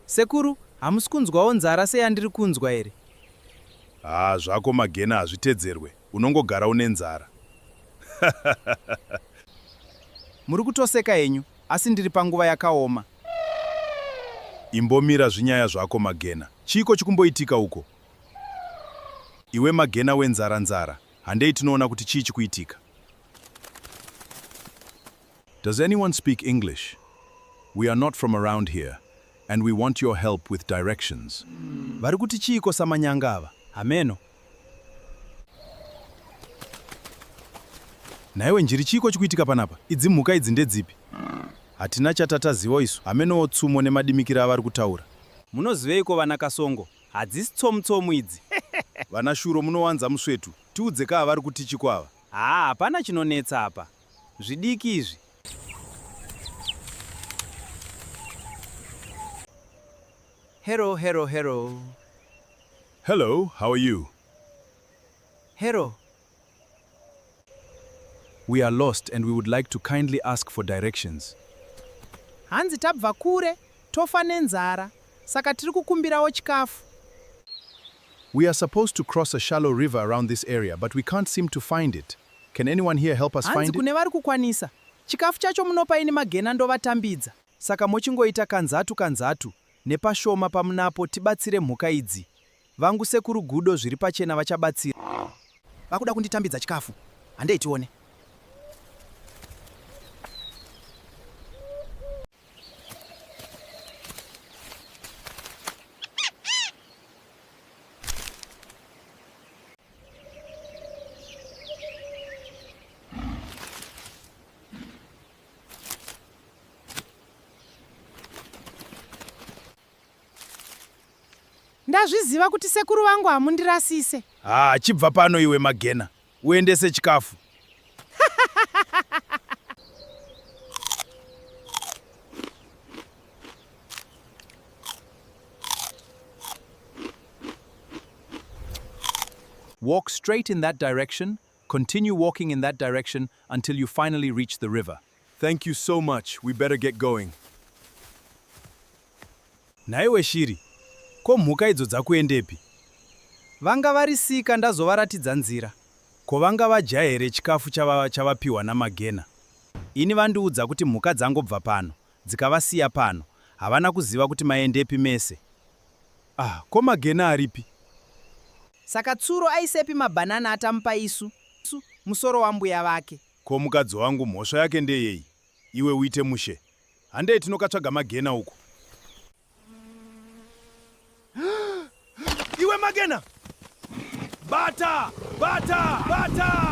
Sekuru, hamusi kunzwawo nzara seyandiri kunzwa here? Haa zvako Magena hazvitedzerwe, unongogara une nzara. Muri kutoseka henyu asi ndiri panguva yakaoma. Imbomira zvinyaya zvako Magena. Chiiko chikumboitika uko? Iwe Magena wenzara nzara, handei tinoona kuti chii chikuitika. Does anyone speak English? We are not from around here and we want your help with directions. Vari kuti chiiko Samanyanga ava? Hameno. Nhaiwe Njiri chiiko chikuitika panapa? Idzi mhuka idzi ndedzipi? Hatina chatataziva isu, hamenowo tsumo nemadimikira avari kutaura. Munoziveiko vana Kasongo? Hadzisi tsomu tsomu idzi. Vana Shuro munowanza musvetu, tiudze kaa vari kutichiko ava? Haa hapana chinonetsa apa. Zvidiki izvi. Hero hero hero. Hello, how are you? Hero. We are lost and we would like to kindly ask for directions. Hanzi tabva kure, tofa nenzara, saka tiri kukumbirawo chikafu. We are supposed to cross a shallow river around this area but we can't seem to find it. Can anyone here help us Hanzi find it? kune vari kukwanisa. Chikafu chacho munopa ini Magena ndovatambidza. Saka mochingoita kanzatu kanzatu nepashoma pamunapo tibatsire mhuka idzi. Vangu sekuru Gudo zviri pachena vachabatsira. Vakuda kunditambidza chikafu. Handei tione. Ndazviziva kuti sekuru vangu hamundirasise. Haa chibva pano iwe Magena uendese chikafu. Walk straight in that direction, continue walking in that direction until you finally reach the river. Thank you so much, we better get going. Nhaiwe Shiri, ko mhuka idzo dzakuendepi? Vanga varisika ndazovaratidza nzira. Ko vanga vadya here chikafu chava chavapiwa naMagena? Ini vandiudza kuti mhuka dzangobva pano, dzikavasiya pano. Havana kuziva kuti maendepi mese. Ah, ko Magena aripi? Saka tsuro aisepi mabanana atamupa isu? Musoro wambuya vake. Ko mukadzi wangu mhosva yake ndeyei? Iwe uite mushe. Handei tinokatsvaga Magena uko. Iwe Magena! Bata! Bata! Bata!